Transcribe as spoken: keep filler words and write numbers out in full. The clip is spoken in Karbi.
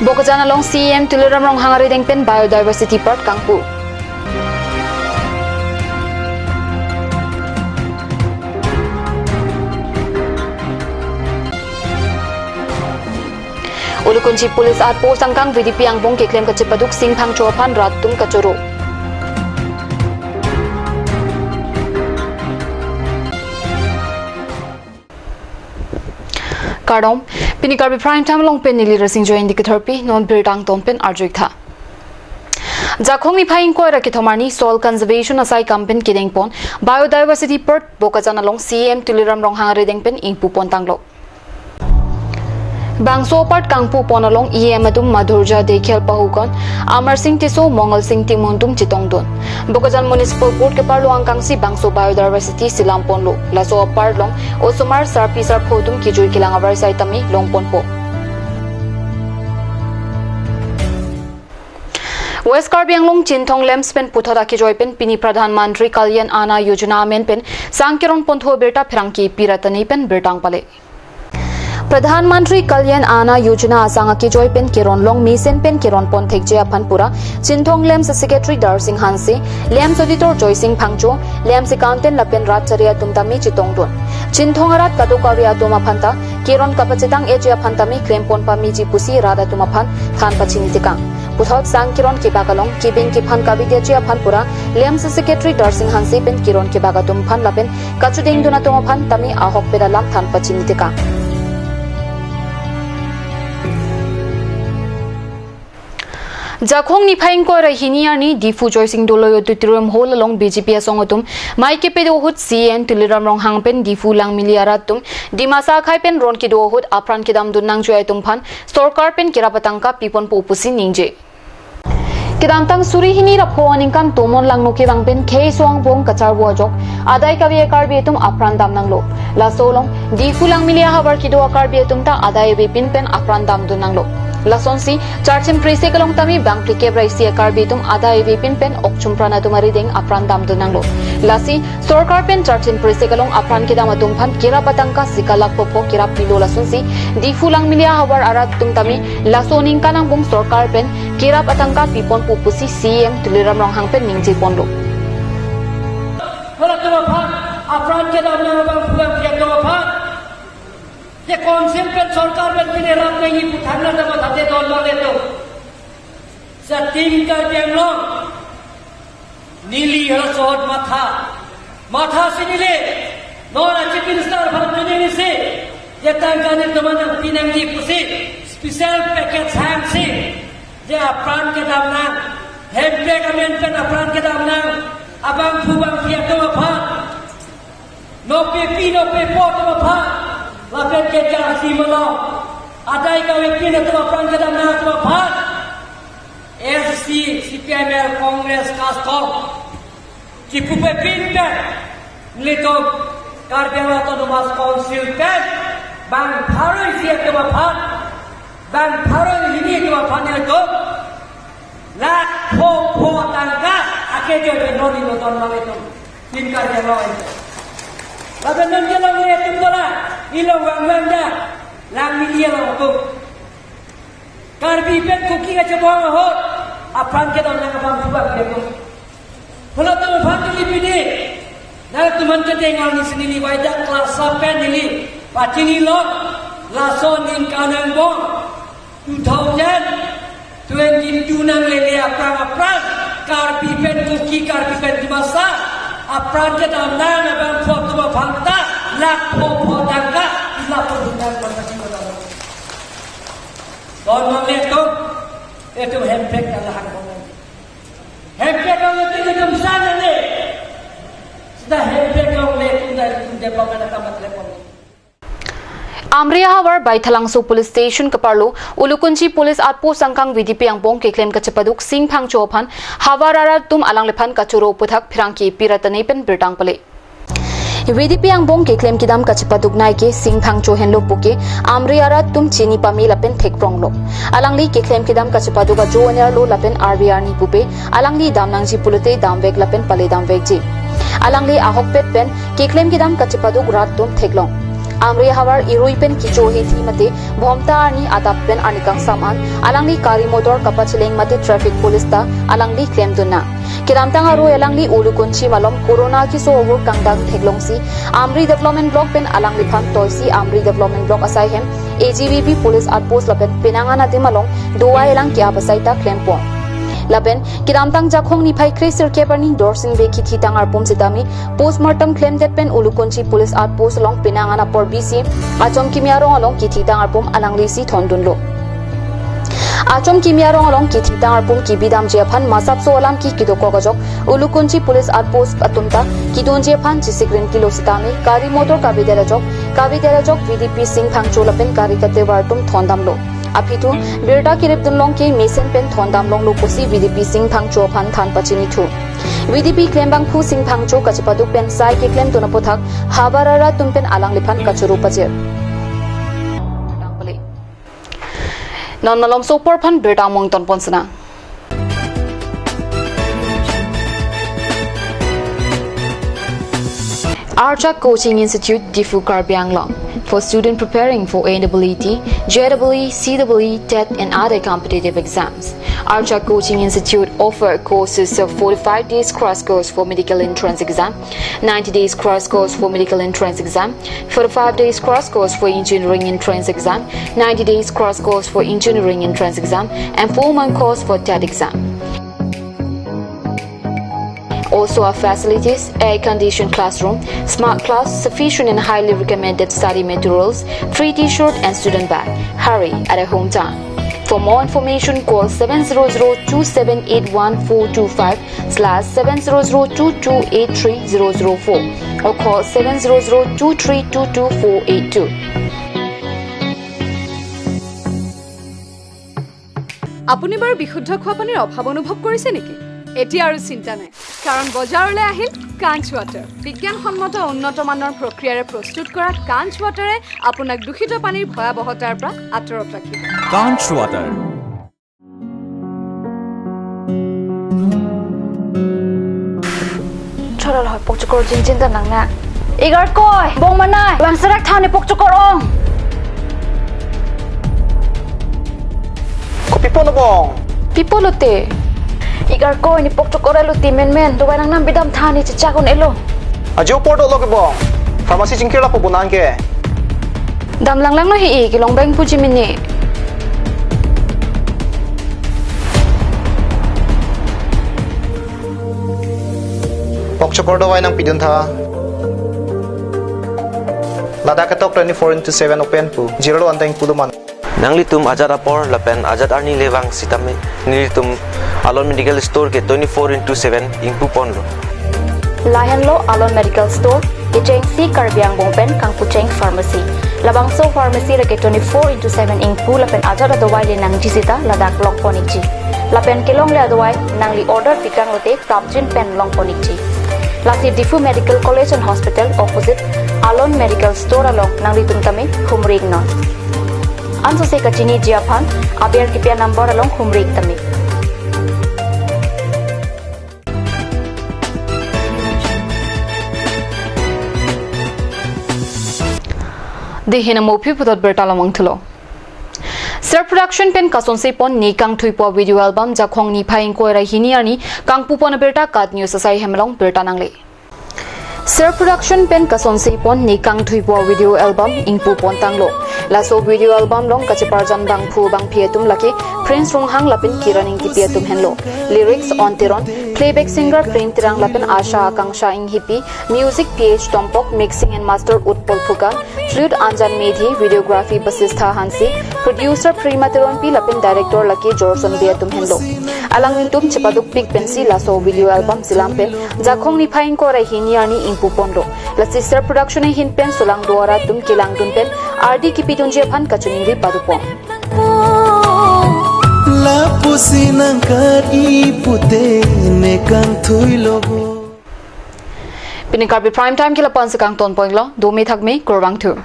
Bokajan along C E M Tuliram Ronghang arideng pen Biodiversity Park kangpu. Ulukunchi Police Outpost angkang V D P angbong keklem kachepaduk sing phangcho aphan rat atum kachoro. Kardom, pini Karbi Prime Time along pen neli Rasing Joy Indi ketharpi, non birta angton pen arjuik tha. Jakhong niphai ingkoi ra kethom arni Soil Conservation asai kam pen kedeng pon Biodiversity Park Bokajan along C E M Tuliram Ronghang arideng pen ingpu pon tanglo. Bangso apart kangpu pon along E M atum Madhurjya Deikhel Pahukon, Amar Singh Tisso, Mongal Singh Timung atum chetongdun. Bokajan Municipal Board keparlo angkangsi bangso biodiversity selam ponlo. Laso apart along osomar sarpi sarpo atum kejui kelang avarsai tame long ponpo. West Karbi Anglong Chinthong LAMPS pen puthot akejoi pen pini Pradhan Mantri Kalyan Anna Yojana amen pen sang keron ponthu abirta pherangke Piratani pen birta pangpale. Pradhan Mantri Kalyan Anna Yojana asang akejoi pen keron long mesen pen keron pon thekji aphan pura Chinthong LAMPS Secretary Darsing Hanse, LAMPS Auditor Joysing Phangcho, LAMPS Accountant lapen rat chari atum tame chetongdun. Chinthong arat kadokave atum aphanta keron kapachetang eji aphan tame klem pon pameji pusi rat atum aphan than pachini tekang. Puthot sang keron kebak along kebeng kephan kavidya ji aphan pura LAMPS Secretary Darsing Hanse pen keron kebak atum aphan lapen kachudengdun atum aphan tame ahokpet alam than pachini tekang. Jakhong niphai ingkoi ra hini arni Diphu Joysing Doloi Auditorium Hall along B J P asong atum mei kepedo ahut C E M Tuliram Ronghang pen Diphu Langmili arat atum Dimasa akhei pen ron kedo ahut apran kedamdun nangji atum aphan sorkar pen kerap atangka piponpo pusi ningje. Kedamtang suri hini ra pho aningkan Tomon Langno kevang pen khei so angbong kacharvo ajok adai kave Karbi atum apran dam nanglo. Laso along Diphu Langmili ahavar kedo a-Karbi atum ta adai avepin pen apran damdun nanglo. Lasonsi Charchim Presek along tame bang phlikep ra isi a-Karbi atum adai avepin pen okchum pran atum arideng apran damdun nanglo. Lasi sorkar pen Charchim Presek along apran kedam atum aphan kerap atangka sika lakh pho pho kerap pilo, lasonsi Diphu Langmili ahavar arat atum tame laso aningkan angbong sorkar pen kerap atangka piponpo pusi C E M Tuliram Ronghang pen ningje ponlo. Halatum aphan apran kedam nang abang pulang piak atum aphan. Je council pen sorkar pen pine rat nangji pu thangnat amat hate don lo letum. Satim Karbi Anglong. Neli halaso ahut matha. Matha si neli. Non a-Chief Minister aphan pine nisi. Je tangka nelitum aphan nangpi nangji pusi special package sangsi. Je apran kedam nang. Hemprek amen pen apran kedam nang abangphu bangphi atum aphan. Nopepi nopepo atum aphan. Lapen ke J R C malom adai kavepin atum apran kedam nang atum aphan. S C, C P I M L, Congress, CASCOM kipu pepin pen nelitum Karbi Anglong Autonomous Council pen bang pharo isi atum aphan, bang pharo hini atum aphan nelitum lakh pho pho tangka akejoi pen non ilo don lo itum. Tin Karbi Anglong pen. Lapen non kelong itum dola, ilong vang vang da, Langmili along atum. Karbi pen Kuki kachebong ahut apran kedam nang abangphu bangphi atum. Halatum aphan neli pini nangtum aphan kedeng arni si neli waida class pen neli pachinilo, laso aningkan angbong two thousand twenty-two nanglele aphrang aphrang Karbi pen Kuki, Karbi pen Dimasa apran kedam nang abangphu atum aphan ta lakh pho pho tangka, lakh pho pho tangka pachini lo. Don nang letum, itum hemprek nang lahang pon nang. Hemprek nang letum itum sana le. Sita hemprek nang letum dari itum depa mana kamat lepon. Amri ahavar Baithalangso Police Station keparlo, Ulukunchi Police Outpost angkang V D P angbong keklem kachepaduk sing phangcho aphan havar arat atum alangliphan kachoro aputhak pherangke Piratani pen birta pangpale. V D P angbong keklem kedam kachepaduk nai ke sing phangcho henlo puke Amri arat atum chini pame lapen thekpronglo. Alangli keklem kedam kachepaduk ajo anerlo lapen arve arni pupe alangli dam nangji pulote damvek lapen pale damvekji. Alangli ahokpet pen keklem kedam kachepaduk rat atum theklong. Amri ahavar irui pen kecho hethi mate Bhomta arni adap pen arni kangsam an alangli gari motor kapacheleng mate traffic police ta alangli klemdun nang. Kedamtang aroi alangli Ulukunchi malom corona keso avur kangdang theklongsi Amri Development Block pen alangliphan toisi Amri Development Block asai hem A G B B police outpost lapen penang an adim along dovai alang ke-ap asai ta klempon. Lapen kedamtang Jakhong niphai kre sirkep arni Dorsing Bey kethitang arpum sitame postmortem klemdet pen Ulukunchi police outpost along penang an apor bisi Achom Kimi arong along kethitang arpum alanglisi thondunlo. Achom Kimi arong along kethitang arpum kebidamji aphan masapso alam ke kedokok ajok Ulukunchi police outpost atum ta kedunji aphan chesik rinti lo sitame gari motor kavedet ajok, kavedet ajok V D P Sing Phangcho lapen gari katevar atum thondamlo. Aphi thu birta keripdun long ke mesen pen thondam longlo pusi V D P Sing Phangcho aphan than pachini thu. V D P klembangphu Sing Phangcho kachepaduk pen sai keklemdun aputhak havar arat atum pen alangliphan kachoro pajir. Non malomso apor aphan birta mong tonpon sena. Archak Coaching Institute, Diphu, Karbi Anglong. For student preparing for N E E, J E E, C E E, TET and other competitive exams, Archak Coaching Institute offer courses of forty-five days crash course for medical entrance exam, ninety days crash course for medical entrance exam, forty-five days crash course for engineering entrance exam, ninety days crash course for engineering entrance exam, and four-month course for TET exam. Also our facilities, air-conditioned classroom, smart class, sufficient and highly recommended study materials, free T-shirt and student bag. Hurry at a home time. For more information, call seven zero zero two seven eight one four two five slash seven zero zero two two eight three zero zero four or call seven zero zero two three two two four eight two. আপুনি বাৰু বিশুদ্ধ খোৱা পানীৰ অভাৱ অনুভৱ কৰিছে নেকি? এতিয়া আৰু চিন্তা নাই, কাৰণ বজাৰলৈ আহিল কাঞ্চ ৱাটাৰ। বিজ্ঞানসন্মত উন্নত মানৰ প্ৰক্ৰিয়াৰে প্ৰস্তুত কৰা কাঞ্চ ৱাটাৰে আপোনাক দূষিত পানীৰ ভয়াৱহতাৰ পৰা আঁতৰত ৰাখিব। কাঞ্চ water. Chorol hoi pokchokor jingjin ta nang na. Igarkoi, bong manai, vangserak tha ne pokchokor ong. Kopi pon bong? Pi pulote? Igarkoi, ne pokchokor aluti menmen, dovai nangnam bidam tha ne chechak un-elo. Ajo apor dolo ke bong. Pharmacy chingkir lapu bonang ke. Dam langlang no hi-i, kelong beng puji mini. Pokchokor dovai nangpidun tha. Ladak ketok twenty-four into seven open pu. Jirlo anteng puduman. Nanglitum ajat apor lapen ajat arni le vang sitame nelitum Alon Medical Store ke twenty-four into seven ingpu ponlo. Lahenlo Alon Medical Store, kechengsi Karbi Anglong pen kangpucheng pharmacy. Labangso pharmacy lake twenty-four into seven ingpu lapen ajat adovai le nangji sita ladak longpon ikji. Lapen kelongle adovai nangli order pikang lote prapjin pen longpon ikji. Lasi Diphu Medical College and Hospital opposite Alon Medical Store along nanglitum tame humri iknon. Ansose kachiniji aphan aber kipi a-number along humri ik tame. Dei hin amo aphi puthot birta lamang thulo. Ser Production pen kasonsepon ne kangthuipo video album Jakhong niphai ingkoi ra hini arni kangpupon abirta KAT News asai hem along birta nangle. Ser Production pen kasonsepon ne kangthuipo video album ingpupon tanglo. Laso video album along kacheparjan bangphu bangphi atum lake Prince Ronghang lapen Kiran Engtipi atum henlo. Lyrics, On Teron, playback singer Prem Terang lapen Asha Akanksha Enghipi, music P H Tompok, mixing and master Utpal Phukan, flute Anjan Medhi, videography Basistha Hanse, producer Prima Teronpi lapen director lake Jorson Bey atum henlo. Alanglitum chepaduk pik pensi laso video album selam pen Jakhong niphai ingkoi ra hini arni ingpuponlo. Lasi Ser Production ahin pen solang do-ara atum kelangdun pen ardi kipidunji aphan kachiningri padupon. Lapusi nangkat-i pute ne kangthuilo bo. Pini Karbi Prime Time ke la-an si kangtonpon iklo, dome thakme, kurvangthu.